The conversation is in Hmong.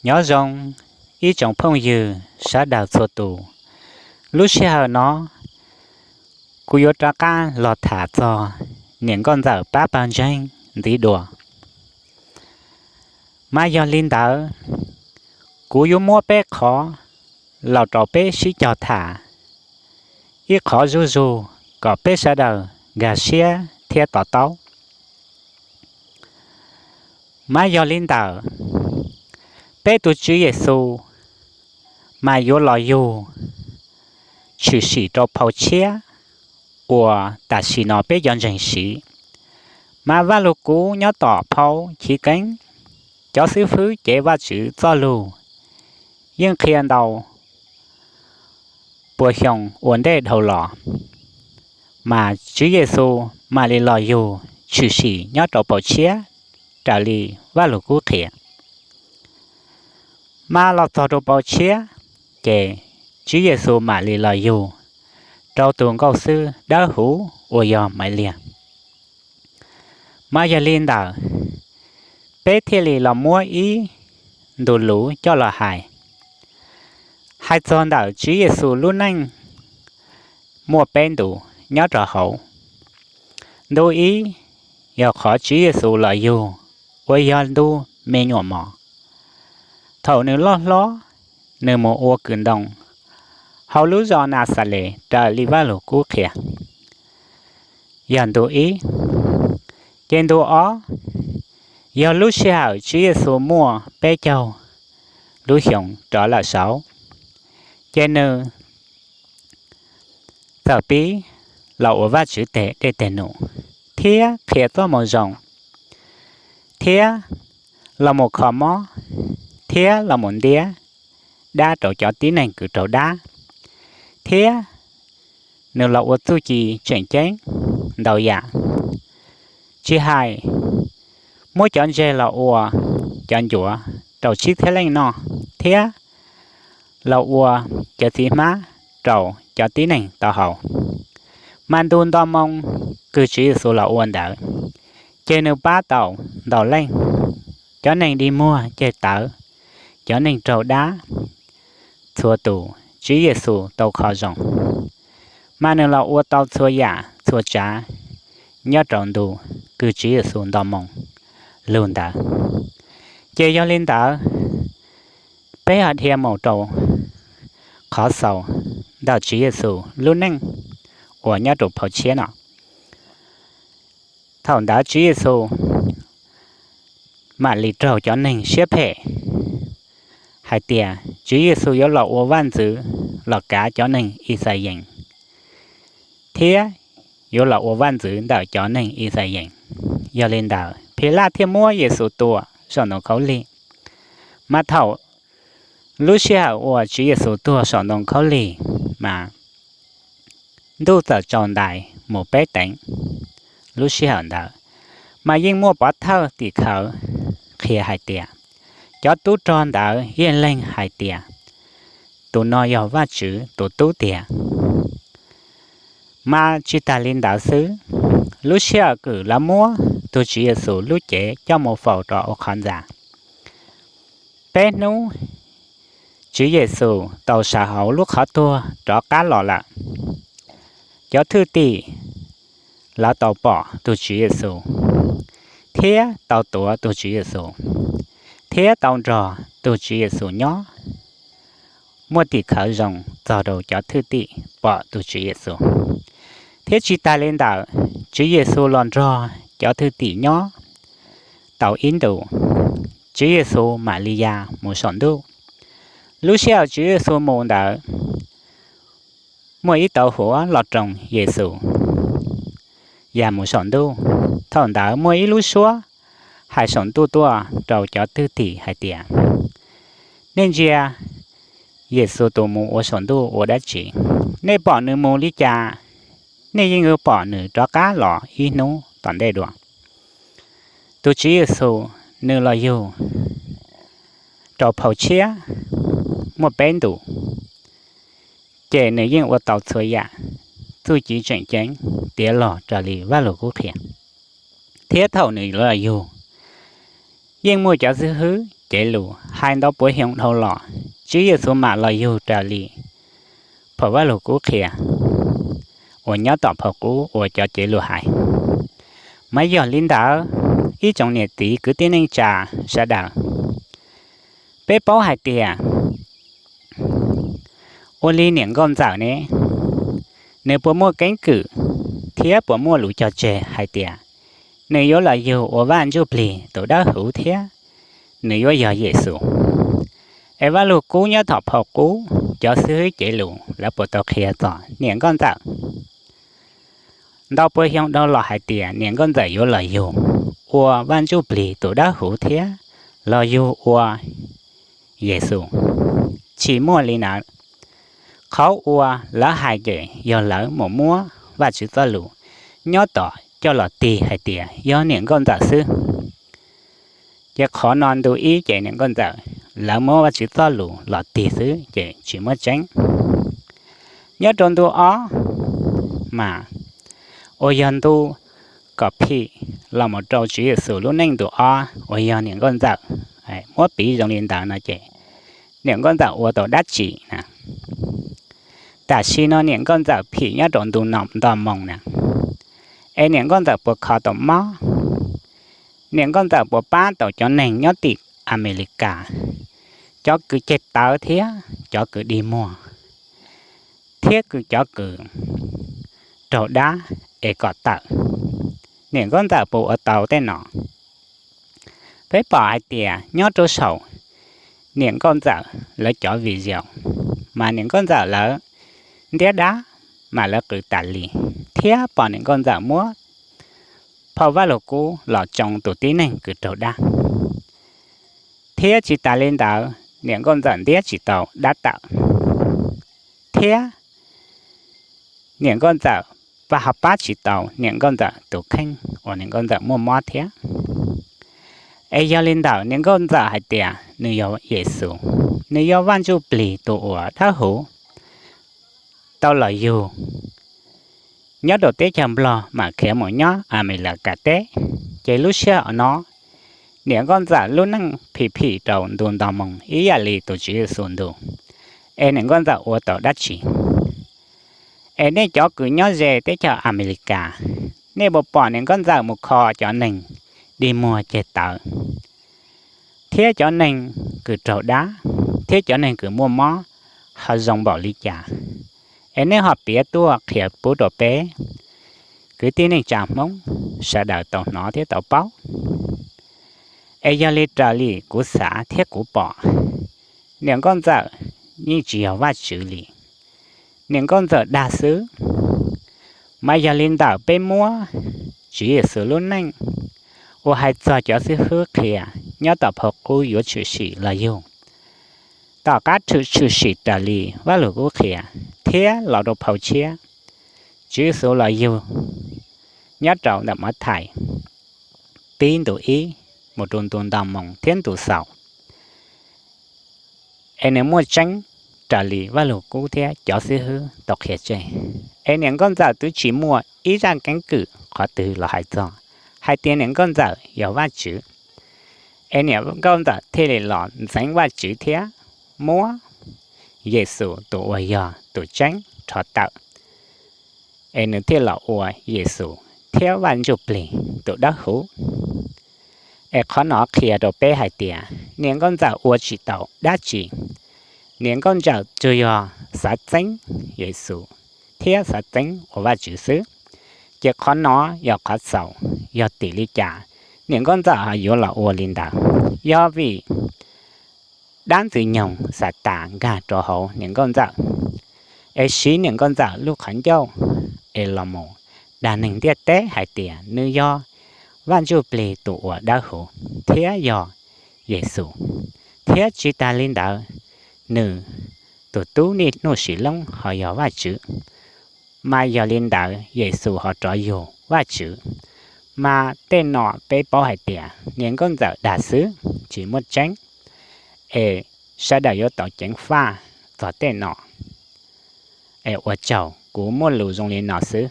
Nyob zoo ib tsoom phooj ywg sawv daws txhua tus. Lub sij hawm no kuv yuav rov qab los tham txog niam nkauj ntxawm pab pawg ntseeg ntxiv dua. Mas yog li ntawd, kuv yuav muab peb qhov los rau peb sib cog tham ib qhov zuj zus kom peb sawv daws nkag siab thiab to taub. Mas yog li ntawd, peb tus Tswv Yexus mas yuav los yug tshwm sim rau phau tshiab uas tam sim no peb cov ntseeg siv. Mas Vajluskub nyob tom phau Chiv Keeb, cov xib fwb cev Vajtswv txoj lus yeej qhia ntau puas xyoo ua ntej dhau los, mas Tswv Yexus mam li los yug tshwm sim nyob rau phau tshiab raws li Vajluskub qhia. Mas los txog rau phau tshiab, ces Tswv Yexus mam li los yug rau tus nkauj xwb dawb huv uas yog Maivliag. Mas yog li ntawd, peb thiaj li los muab ib ntu lus coj los hais, hais txog ntawm Tswv Yexus lub neej muaj peb ntu nyob rau hauv. Ntu ib yog qhov Tswv Yexus los yug uas yog ntu me nyuam mos. Thaum nws loj hlob, nws mus ua kws ntoo hauv lub zos Naxales raws li Vajluskub qhia, yog ntu ib. Ces ntu ob yog lub sij hawm Tswv Yexus muaj peb caug lub xyoo rov lawm saud, ces nws txawm pib los ua Vajtswv tes dej tes num, thiab qhia txoj moo zoo, thiab los mus kho mob, thiab los mus ntiab dab rau cov tib neeg kws raug dab, thiab nws los ua txuj ci tseem ceeb ntau yam, tsis hais muab cov ntse los ua cov ncuav rau tsib txhiab leej noj, thiab los ua cov txiv hmab rau cov tib neeg tau haus. Mas ntu nto moo kws Tswv Yexus los ua ntawd, ces nws pab tau ntau leej, cov neeg dig muag ceg tawv, cov neeg raug dab, txhua tus Tswv Yexus tau kho zoo. Mas nws los ua tau txhua yam txhua tsav nyob rau ntu kws Tswv Yexus nto moo lug ntawd. Ces yog li ntawd, peb ho dhia mus rau qhov xaus ntawm Tswv Yexus lub neej uas nyob rau phau tshiab no. Thaum ntawd Tswv Yexus mam li raug cov neeg siab phem hais tias Tswv Yexus yuav los ua vaj ntxwv los kav cov neeg Yixalayees, thiab yuav los ua vaj ntxwv ntawm cov neeg Yixalayees. Yog li ntawd, Philaj thiaj muab Yexus tua saum ntoo khaub lig. Mas thaum lub sij hawm uas Tswv Yexus tuag saum ntoo khaub lig, mas ntuj txawm tsaus ntais mus peb teev. Lub sij hawm ntawd, mas yeej muaj pov thawj tim khawv qhia hais tias, cov tub rog ntawd yeej leeg hais tias, tus no yog Vajtswv tus Tub tiag. Mas tsis tas li ntawd xwb, lub sij hawm kws lawv muab tus Tswv Yexus lub cev coj mus faus rau hauv qhov ntxa, peb hnub Tswv Yexus tau sawv hauv lub qhov tuag rov qab los lawm. Cov thwj tim lawv tau pom tus Tswv Yexus, thiab tau tuav tus Tswv Yexus, thiab tau nrog tus Tswv Yexus nyob. Muaj tim khawv zoo txog rau cov thwj tim pom tus Tswv Yexus. Thiab tsis tas li ntawd, Tswv Yexus los nrog cov thwj tim nyob tau ib ntus, Tswv Yexus mam li ya mus saum ntuj. Lub sij hawm Tswv Yexus mus ntawd, muaj ib tauv huam los roos Yexus ya mus saum ntuj. Thaum ntawd muaj ib lub suab hais saum ntuj tuaj rau cov thwj tim hais tias, nej ntsia Yexus tus mus ua saum ntuj ua dab tsi? Nej pom nws mus li cas, nej yeej yuav pom nws rov qab los ib hnub tom ntej dua. Tus Tswv Yexus nws los yug rau phau tshiab muaj peb ntus, ces nws yeej ua tau txhua yam txuj ci tseem ceeb tiav los raws li Vajluskub qhia. Thiab thaum nws los yug, Yeej muaj cov xib hwb cev lus hais ntau puav xyoo dhau los, Tswv Yexus mam los yug raws li phau Vajluskub qhia uas nyob tom phau qub uas cov cev lus hais. Mas yog li ntawd, ib tsoom niam txiv kwv tij neej tsa sawv daws, peb paub hais tias ua li niam nkauj ntxawm ne, nws puas muaj keeb kwm thiab puas muaj lus cog tseg hais tias nws yuav los yug ua Vaj Ntsuj Plig tus dawb huv thiab nws yuav yog Yexus? Es Vajluskub nyob tom phau qub, cov xib hwb cev lus lawv puas tau qhia txog niam nkauj ntxawm? Ntau puav xyoo dhau los hais tias niam nkauj ntxawm yuav los yug ua Vaj Ntsuj Plig tus dawb huv thiab los yug ua Yexus. Tsis muaj li ntawd. Qhov uas lawv hais ces yog lawv mus muab Vajtswv txoj lus nyob tom coj los tig hais tias yog niam nkauj ntxawm xwb. Ces qhov no ntu ib ces niam nkauj ntxawm lawv muab Vajtswv txoj lus los tig xwb ces tsis muaj tseeb. Nyob rau ntu ob mas uas yog ntu kom phim los mus rau Tswv Yexus lub neej ntu ob uas yog niam nkauj ntxawm muab piv zoo li ntawd no ces niam nkauj ntxawm ua tau dab tsi na? Tam sim no niam nkauj ntxawm phim nyob rau ntu nto moo na, es niam nkauj ntxawm puas kho tau mob? Niam nkauj ntxawm puas pab tau cov neeg nyob tim Amelikas, cov kws ceg tawv thiab cov kws dig muag, thiab kws cov kws raug dab es kom tawm? Niam nkauj ntxawm puas ua tau tej no? Peb pom hais tias nyob rau saum niam nkauj ntxawm lawv cov video mas niam nkauj ntxawm lawv ntiab dab mas lawv qw tas li, thiab pom niam nkauj ntxawm muab phau Vajluskub los tsoo tus tib neeg kws raug dab, thiab tsis tas li ntawd niam nkauj ntxawm ntiab tsis tau dab tawm, thiab niam nkauj ntxawm pab ho pab tsis tau niam nkauj ntxawm tus kheej uas niam nkauj ntxawm muaj mob thiab. Es yog li ntawd niam nkauj ntxawm hais tias nws yog Yexus, nws yog Vaj Ntsuj Plig tus uas dawb huv tau los yug nyob rau teb chaws Nplog mam khiav mus nyob Amelikas teb. Ces lub sij hawm no niam nkauj ntxawm lub neej phim phim rau ntu nto moo ib yam li tus Tswv Yexus ntu, es niam nkauj ntxawm ua tau dab tsi? Es nej cov kws nyob ze teb chaws Amelikas, nej puas pom niam nkauj ntxawm mus kho cov neeg dig muag ceg tawv, thiab cov neeg kws raug dab, thiab cov neeg kws muaj mob ho zoo npaum li cas? Es nej ho piav tuaj qhia pub rau peb kwv tij neej tsa Hmoob sawv daws tau hnov thiab tau paub. Es yog li raws li kuv xav thiab kuv pom, niam nkauj ntxawm yeej tsis yog Vajtswv li, niam nkauj ntxawm dag xwb. Mas yog li ntawd peb muab Tswv Yexus lub neej uas hais txog cov xib hwb qhia nyob tom phau qub yuav tshwm sim los yug, tom qab tshwm sim raws li Vajluskub qhia thiab los rau phau tshiab, Tswv Yexus los yug nyob rau ntawm Mathais pib ntu ib mus rau ntu nto moo thiab ntu xaus, es nws muaj tseeb raws li Vajluskub thiab cov xib hwb tau qhia tseg. Es niam nkauj ntxawm twb tsis muaj ib zaj keeb kwm qhov twg los hais txog hais tias niam nkauj ntxawm yog Vajtswv, es niam nkauj ntxawm thiaj li los ntxeev Vajtswv thiab muab Yexus tus uas yog tus tseeb rho tawm, es nws thiaj los ua Yexus thiab Vaj Ntsuj Plig tus dawb huv. Es qhov no qhia rau peb hais tias niam nkauj ntxawm ua tsis tau dab tsi. Niam nkauj ntxawm tsuas yog xav txeeb Yexus thiab xav txeeb ua Vajtswv xwb. Ces qhov no yog qhov txaus, yog tim li cas niam nkauj ntxawm ho yuav los ua li ntawd? Yog vim dab ntxwg nyoog Xatas nkag rau hauv niam nkauj ntxawm, es siv niam nkauj ntxawm lub qhov ncauj es los mus dag neeg ntiaj teb hais tias nws yog Vaj Ntsuj Plig tus uas dawb huv thiab yog Yexus, thiab tsis tas li ntawd, nws tus tub niaj hnub sim loob ho yog Vajtswv. Mas yog li ntawd Yexus ho rov yug Vajtswv. Mas tej no peb paub hais tias niam nkauj ntxawm dag xwb, tsis muaj tseeb, es sawv daws yuav tau ceev faj txog tej no. Es ua tsaug, kuv muaj lus zoo li no xwb.